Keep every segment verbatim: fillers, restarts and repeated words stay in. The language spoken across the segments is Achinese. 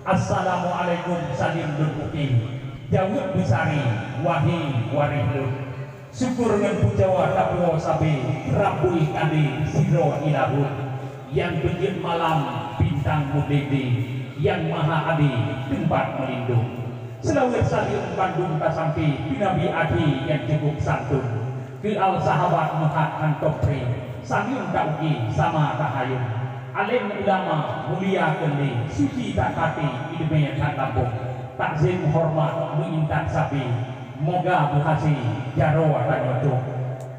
Assalamualaikum, saleuem lôn ukeue. Jaweueb beusari, wahé waréh lôn. Syukur ngon pujoe tapuwoe sabe, Rabbul Kade sidroe ilahun. Nyang beujeuet malam bintang meudede, Nyang Maha Ade teumpat meulindong. Seulaweuet saleuem bandum tasampé keu Nabi até nyang cukup santun. Keu al sahabat meuhat hantom pré, saleuem ta-ukeue sama tahayun. Além ulama mulia keundi, suci that até, ileumé that gampông. Takzim horeumat meuintat sabe, moga beuhase jaroe tanyoe cok.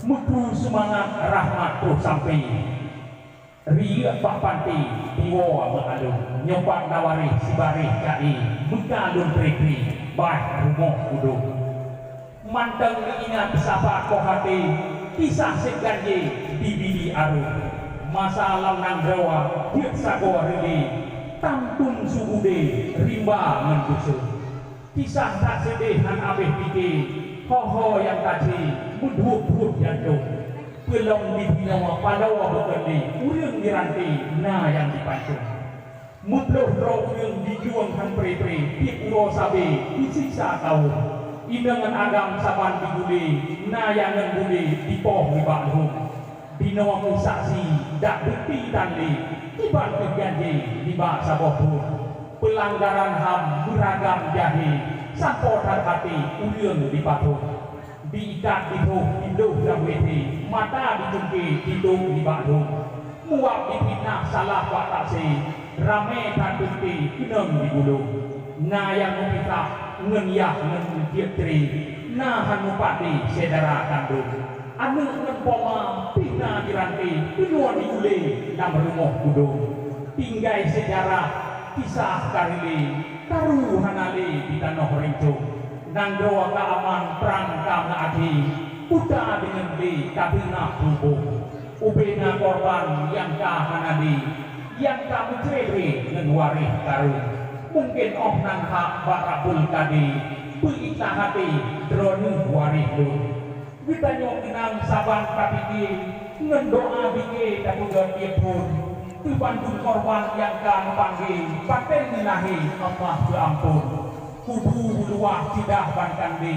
Meukru seumangat rahmat troh sampé, riyeuk bak panté diwoe meualon. Nyoe pat na waréh sibaréh ca'e, meuka lôn kri-kri, bah rumoh udong. Mantong neuingat sapat poh até, kisah Syèh Ganjé di Bili Arôn. Masa lam nanggroe jeuet sagoe reulée, tam tum su udé rimba ngon beuseue. Kisah that seudeh hán abéh pike, ho-ho nyang taci meudhueb-dhueb jantông. Peulom di binoe paloe beukeudeh, ureuëng di ranté na nyang jipancong. Meuploh droe ureuëng dijueng hán pré-pré, tieb uroe sabe disiksa kawöm. Inong ngon agam saban digulé, na nyang ngon bulé dipoh nibak lheueh. Dinoe keuh saksi dak bukeuti tan lé, kiban keuh janji nibak saboh thon. Peulanggaran ham meuragam jahé, sampoe that até ureuëng dipathon. Diikat dibôh dibloh lam W C, mata dicungké ditôp nibak lheueh. Muap difitnah salah bak taksi, ramé that beunti keunong digulong. Na nyang meupisah ngon yah ngon tieb tri, na han meupat di syedara kandong. Aneuëk ngon poma pih na jiranté, keunong digulé lam rumoh gudong. Tinggai seujarah kisah ka reulée, karu hana lé di tanoh rincong. Nanggroe ka aman, prang ka meuakhé, kuta deungon glé ka teungoh peuboh. Ubé na korban nyang ka hana lé, nyang ka meucré-cré ngon waréh karu. Mungken óh nan hak bak Rabbul Kade, beuikhlas até droeneueh waréh lôn. Geutanyoe keunong saban tapike, ngon doa bike tapeugöt tieb phon. Keu bandum korban nyang ka neupanggé, paténg neulahé Allah peuamphon. Kubu buluwah sidah ban kandé,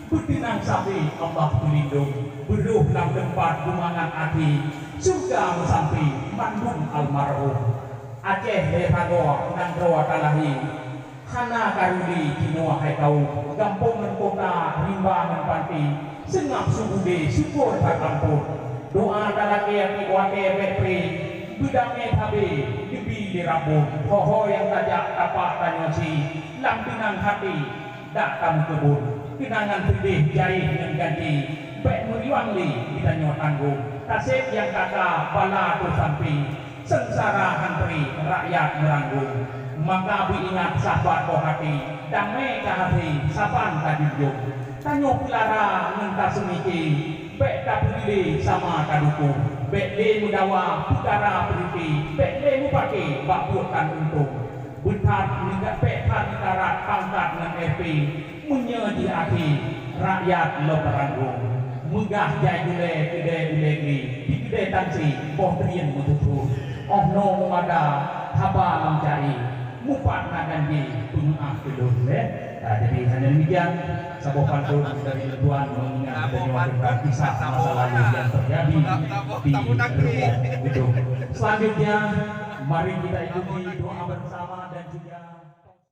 beuteunang sabe Allah peulindong. Beurôh lam teumpat geumangat até, syeuruga meusampé mandum almarhum. Aceh lhée sagoe nanggroe talahé, hana ka reulée jinoe hai kawöm, gampông ngon kota, rimba ngon panté, seungab su udé, syukur that amphon. Doa talakée tieb watée bék pré, beudamé sabe, neubi lé Rabbon. Ho-ho nyang tajak tapak tanyoe sie, lam teunang até dak tameukeubon. Keunangan seudeh, jayéh ngon janji, bék meuriwang lé geutanyoe tanggong. Taseb nyang kaka bala troh sampé, seungsara han pré rakyat meuranggong. Maka beuingat sahabat boh até, damé ka hase saban tajunjong. Tanyoe peulara ngon taseumike, bék tapeulilé sama tadukong. Bék lé meudawa peukara peuriti, bék lé meupaké bak buet tan untông. Beuthat nigak pék that nikarat pangkat ngon R P, meunyoe jih akhé rakyat lom ranggong. Meugah jai gulée keudée ulée glé, di keudée tangsi boh drien meututoe. Óh noe meumada haba lam cai, mupat na janji peumeuáh keu lôn lé. Ah, jadi hanya demikian saboh pantôn dari Tuan mengingat kita nyoe tentang kisah masa lalu yang terjadi di rumah gedung. Selanjutnya, mari kita ikuti doa bersama dan juga